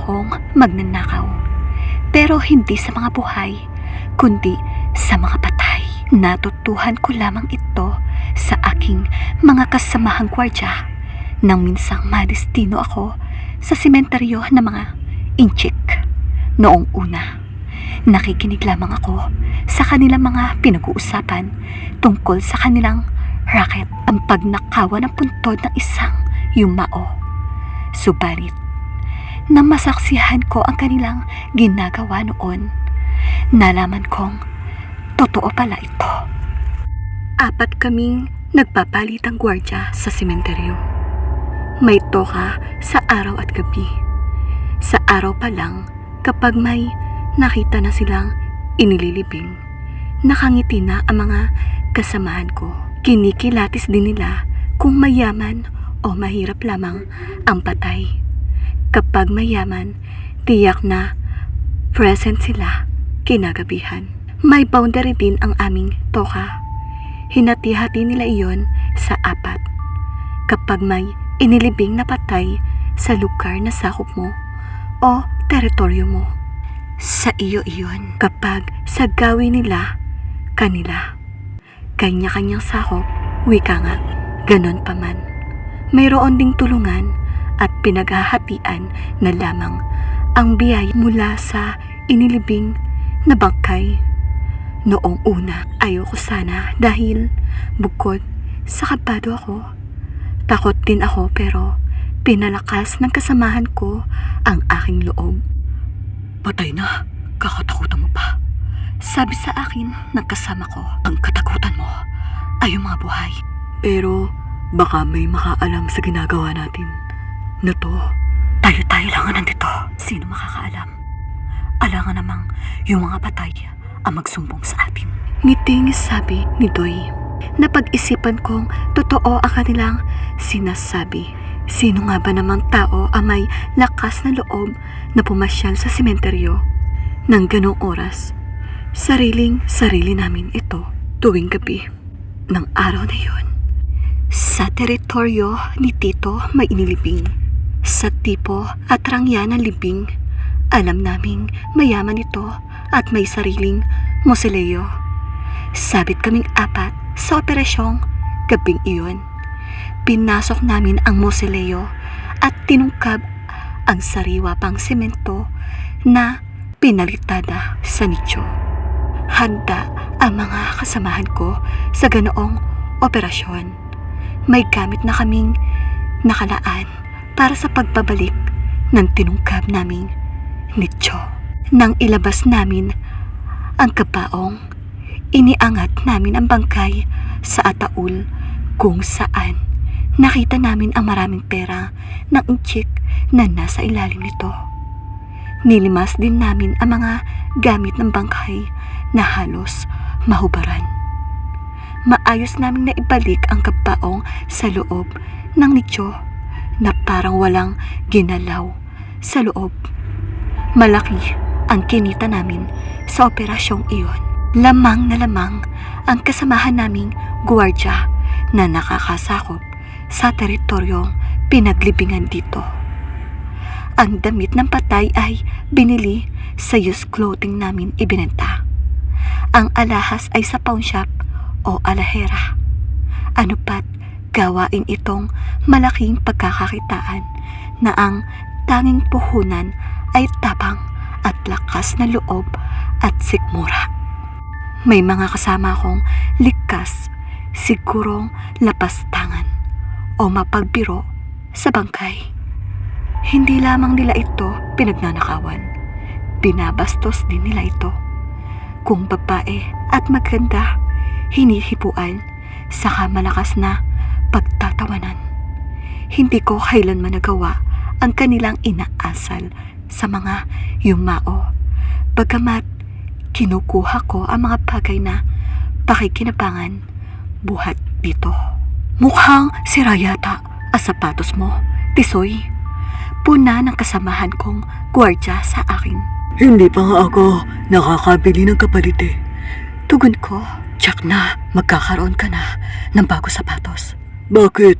akong magnanakaw. Pero hindi sa mga buhay, kundi sa mga patay. Natutuhan ko lamang ito sa aking mga kasamahang gwardya nang minsang madestino ako sa sementeryo ng mga inchik. Noong una, nakikinig lamang ako sa kanilang mga pinag-uusapan tungkol sa kanilang racket, ang pagnakawan ng puntod ng isang yumao. Subalit, nang masaksihan ko ang kanilang ginagawa noon, nalaman kong totoo pala ito. 4 kaming nagpapalitang gwardya sa sementeryo. May toka sa araw at gabi. Sa araw pa lang, kapag may nakita na silang inililibing, nakangiti na ang mga kasamahan ko. Kinikilatis din nila kung mayaman o mahirap lamang ang patay. Kapag mayaman, tiyak na present sila kinagabihan. May boundary din ang aming toka. Hinati-hati nila iyon sa 4. Kapag may inilibing na patay sa lugar na sakop mo o teritoryo mo, sa iyo iyon. Kapag sa gawin nila, kanila. Kanya-kanyang sakop, wika nga. Ganon pa man, mayroon ding tulungan at pinaghahatian na lamang ang biyaya mula sa inilibing na bangkay. Noong una, ayoko sana dahil bukod sa kabado ako, takot din ako, pero pinalakas ng kasamahan ko ang aking loob. Patay na, kakatakutan mo pa. Sabi sa akin ng kasama ko, ang katakutan mo ay yung mga buhay. Pero baka may makaalam sa ginagawa natin na to. Tayo-tayo lang nandito. Sino makakaalam? Alangan namang yung mga patay ang magsumbong sa atin. Ngiting sabi ni Doy. Napag-isipan kong totoo ang kanilang sinasabi. Sino nga ba namang tao ang may lakas na loob na pumasyal sa sementeryo ng ganong oras? Sarili namin ito tuwing gabi ng araw na yon. Sa teritoryo ni Tito may inilibing. Sa tipo at rangya ng libing, alam naming mayaman ito at may sariling moseleo. Sabit kaming 4 sa operasyong gabing iyon. Pinasok namin ang moseleo at tinungkab ang sariwa pang semento na pinalitada sa nicho. Handa ang mga kasamahan ko sa ganoong operasyon. May gamit na kaming nakalaan para sa pagbabalik ng tinungkab naming nicho. Nang ilabas namin ang kabaong, iniangat namin ang bangkay sa ataul kung saan nakita namin ang maraming pera ng inchik na nasa ilalim nito. Nilimas din namin ang mga gamit ng bangkay na halos mahubaran. Maayos naming naibalik ang kabaong sa loob ng nicho na parang walang ginalaw sa loob. Malaki ang kinita namin sa operasyong iyon. Lamang na lamang ang kasamahan naming gwardya na nakakasakop sa teritoryong pinaglibingan dito. Ang damit ng patay ay binili sa used clothing namin ibinenta. Ang alahas ay sa pawn shop o alahera. Ano pat gawain itong malaking pagkakakitaan na ang tanging puhunan ay tapang at lakas na loob at sikmura. May mga kasama akong likas, sigurong lapastangan o mapagbiro sa bangkay. Hindi lamang nila ito pinagnanakawan, binabastos din nila ito. Kung babae at maganda, hinihipuan saka malakas na pagtatawanan. Hindi ko kailanman nagawa ang kanilang inaasal sa mga yumao, bagamat kinukuha ko ang mga bagay na pakikinabangan buhat dito. Mukhang sira yata ang sapatos mo, Tisoy. Puna ng kasamahan kong gwardya sa akin. Hindi pa nga ako nakakabili ng kapalit eh. Tugon ko, tsak na magkakaroon ka na ng bago sapatos. Bakit?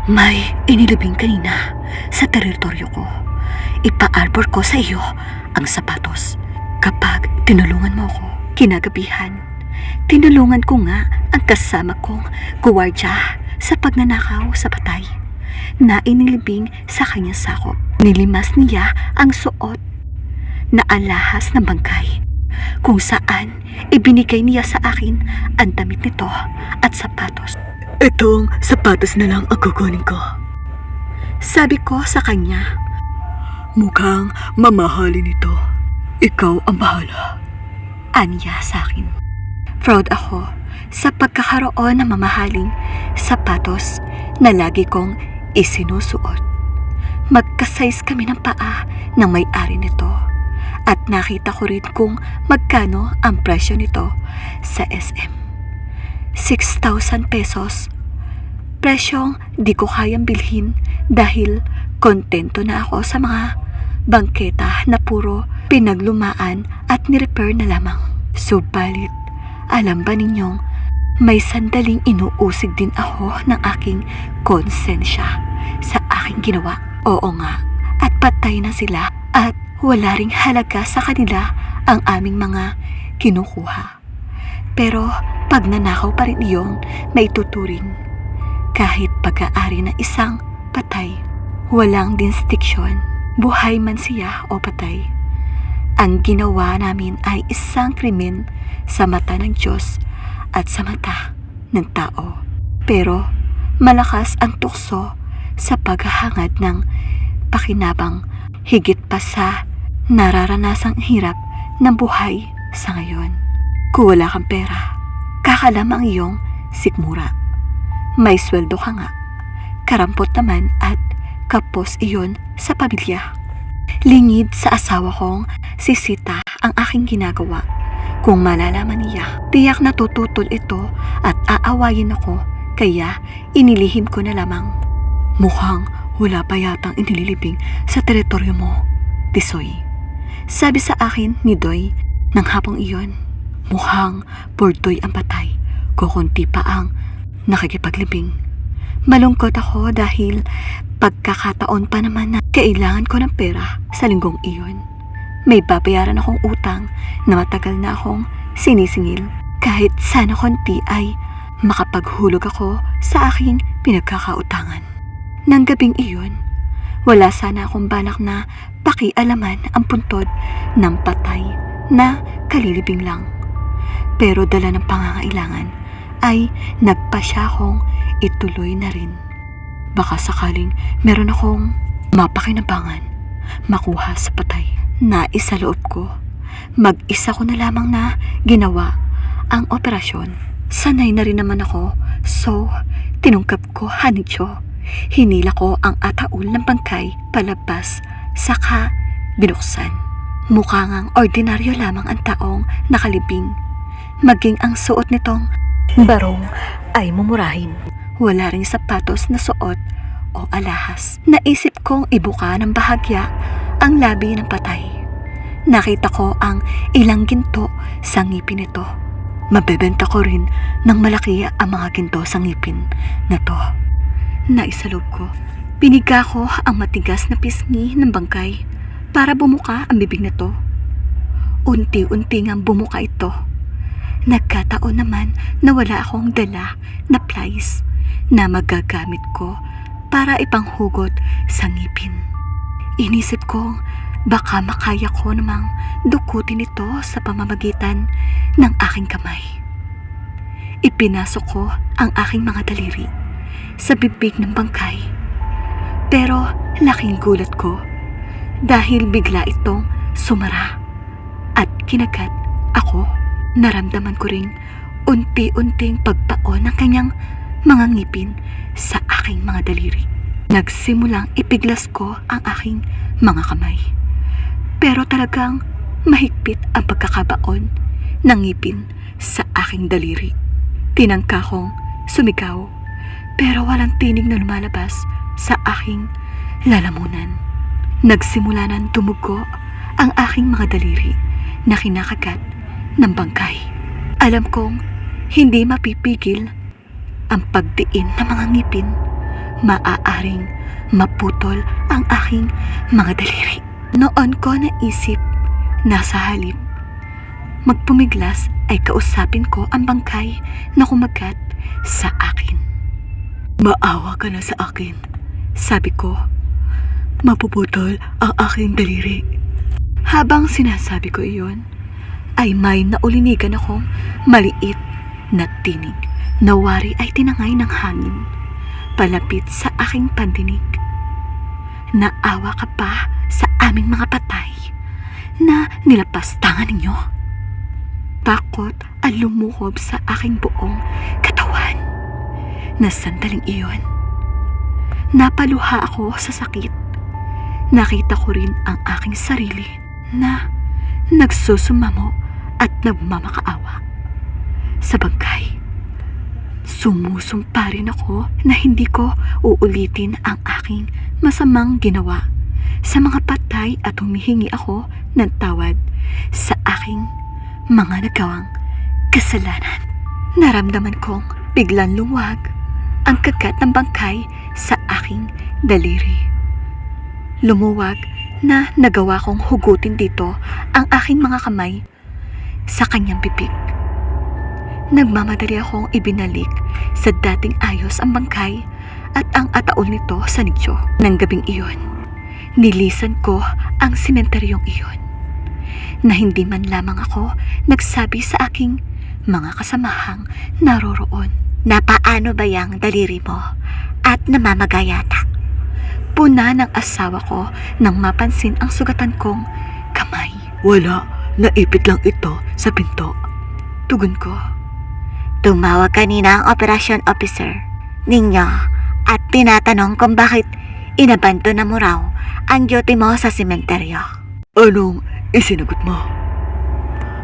May inilibing kanina sa teritoryo ko. ipa-arbor ko sa iyo ang sapatos. Kapag tinulungan mo ako, kinagabihan, tinulungan ko nga ang kasama kong guwardya sa pagnanakaw sa patay na inilibing sa kanyang sakop. Nilimas niya ang suot na alahas ng bangkay, kung saan ibinigay niya sa akin ang damit nito at sapatos. Itong sapatos na lang ang kukunin ko. Sabi ko sa kanya, Mukhang mamahalin ito. Ikaw ang bahala. anya sa akin. Proud ako sa pagkakaroon ng mamahaling sapatos na lagi kong isinusuot. Magkasize kami ng paa ng may-ari nito at nakita ko rin kung magkano ang presyo nito sa SM. 6,000 pesos. Presyong di ko kayang bilhin dahil kontento na ako sa mga bangketa na puro pinaglumaan at nirepair na lamang. Subalit, alam ba ninyong may sandaling inuusig din ako ng aking konsensya sa aking ginawa? Oo nga, at patay na sila at wala ring halaga sa kanila ang aming mga kinukuha. Pero pag nanakaw pa rin iyong maituturing, kahit pag-aari ng isang patay, walang distinction, buhay man siya o patay. Ang ginawa namin ay isang krimen sa mata ng Diyos at sa mata ng tao. Pero malakas ang tukso sa paghahangad ng pakinabang higit pa sa nararanasang hirap ng buhay sa ngayon. Kung wala kang pera, kakalam ang iyong sikmura. May sweldo ka nga, karampot naman at kapos iyon sa pamilya. Lingid sa asawa kong si Sita ang aking ginagawa. Kung malalaman niya, tiyak na tututol ito at aawayin ako, kaya inilihim ko na lamang. Mukhang wala pa yatang inililibing sa teritoryo mo, Tisoy. Sabi sa akin ni Doy ng hapong iyon. Mukhang Portoy ang patay, kukunti pa ang nakikipaglibing. Malungkot ako dahil pagkakataon pa naman na kailangan ko ng pera sa linggong iyon. May babayaran akong utang na matagal na akong sinisingil. Kahit sana konti ay makapaghulog ako sa aking pinagkakautangan. Nang gabing iyon, wala sana akong balak na pakialaman ang puntod ng patay na kalilibing lang. Pero dala ng pangangailangan ay nagpasya akong ituloy na rin. Baka sakaling meron akong mapakinabangan makuha sa patay. Nais sa loob ko, mag-isa ko na lamang na ginawa ang operasyon. Sanay na rin naman ako, so tinungkap ko hanityo. Hinila ko ang ataul ng bangkay palabas, saka binuksan. Mukha ngang ordinaryo lamang ang taong nakalibing. Maging ang suot nitong barong ay mumurahin. Wala ring sapatos na suot o alahas. Naisip kong ibuka ng bahagya ang labi ng patay. Nakita ko ang ilang ginto sa ngipin nito. Mabebenta ko rin ng malaki ang mga ginto sa ngipin na to. Naisalog ko. Piniga ko ang matigas na pisngi ng bangkay para bumuka ang bibig na to. Unti-unti ngang bumuka ito. Nagkataon naman na wala akong dala na plies na magagamit ko para ipanghugot sa ngipin. Inisip ko baka makaya ko namang dukutin ito sa pamamagitan ng aking kamay. Ipinasok ko ang aking mga daliri sa bibig ng bangkay. Pero laking gulat ko dahil bigla itong sumara at kinagat ako. Naramdaman ko ring unti-unting pagpaon ng kanyang mga ngipin sa aking mga daliri. Nagsimulang ipiglas ko ang aking mga kamay. Pero talagang mahigpit ang pagkakabaon ng ngipin sa aking daliri. Tinangka kong sumigaw, pero walang tinig na lumalabas sa aking lalamunan. Nagsimula ng tumugo ang aking mga daliri na kinakagat ng bangkay. Alam kong hindi mapipigil ang pagdiin ng mga ngipin. Maaaring maputol ang aking mga daliri. Noon ko naisip na sa halip magpumiglas ay kausapin ko ang bangkay na kumagat sa akin. Maawa ka na sa akin, sabi ko. Mapuputol ang aking daliri. Habang sinasabi ko iyon, ay may naulinigan akong maliit na tinig. Nawari ay tinangay ng hangin, palapit sa aking pandinig. Naawa ka pa sa aming mga patay na nilapastangan ninyo? Takot ang lumukob sa aking buong katawan. Na sandaling iyon, napaluha ako sa sakit. Nakita ko rin ang aking sarili na nagsusumamo at nagmamakaawa. Sa bangkay, sumusumpa rin ako na hindi ko uulitin ang aking masamang ginawa sa mga patay at humihingi ako ng tawad sa aking mga nagawang kasalanan. Naramdaman kong biglang luwag ang kagat ng bangkay sa aking daliri. Lumuwag na nagawa kong hugutin dito ang aking mga kamay sa kanyang bibig. Nagmamadali akong ibinalik sa dating ayos ang bangkay at ang ataol nito sa nicho. Nang gabing iyon, nilisan ko ang sementeryong iyon na hindi man lamang ako nagsabi sa aking mga kasamahang naroroon. Napaano ba yang daliri mo at namamagayata? Puna ng asawa ko nang mapansin ang sugatan kong kamay. Wala, naipit lang ito sa pinto. Tugon ko. Tumawag kanina ang operasyon officer ninyo at tinatanong kung bakit inabanto na mo raw ang duty mo sa sementeryo. Anong isinagot mo?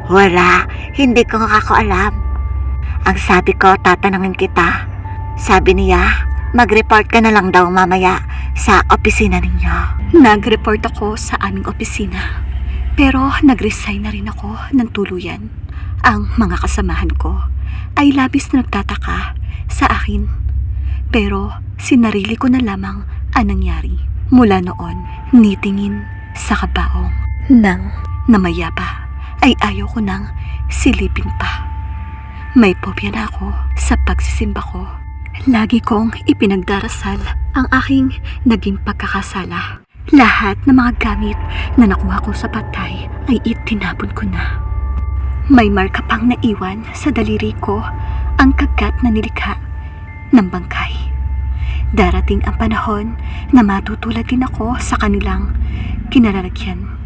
Wala, hindi ko alam. Ang sabi ko, tatanungin kita. Sabi niya, mag-report ka na lang daw mamaya sa opisina ninyo. Nag-report ako sa aming opisina. Pero nag-resign na rin ako ng tuluyan. Ang mga kasamahan ko ay labis na nagtataka sa akin. Pero sinarili ko na lamang ang nangyari. Mula noon, nitingin sa kabaong nang namayapa ay ayaw ko nang silipin pa. May pobya na ako sa pagsisimba ko. Lagi kong ipinagdarasal ang aking naging pagkakasala. Lahat ng mga gamit na nakuha ko sa patay ay itinapon ko na. May marka pang naiwan sa daliri ko ang kagat na nilikha ng bangkay. Darating ang panahon na matutulad din ako sa kanilang kinalalagyan.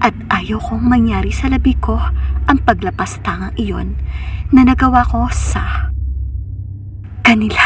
At ayaw kong mangyari sa labi ko ang paglapastangang iyon na nagawa ko sa kanila.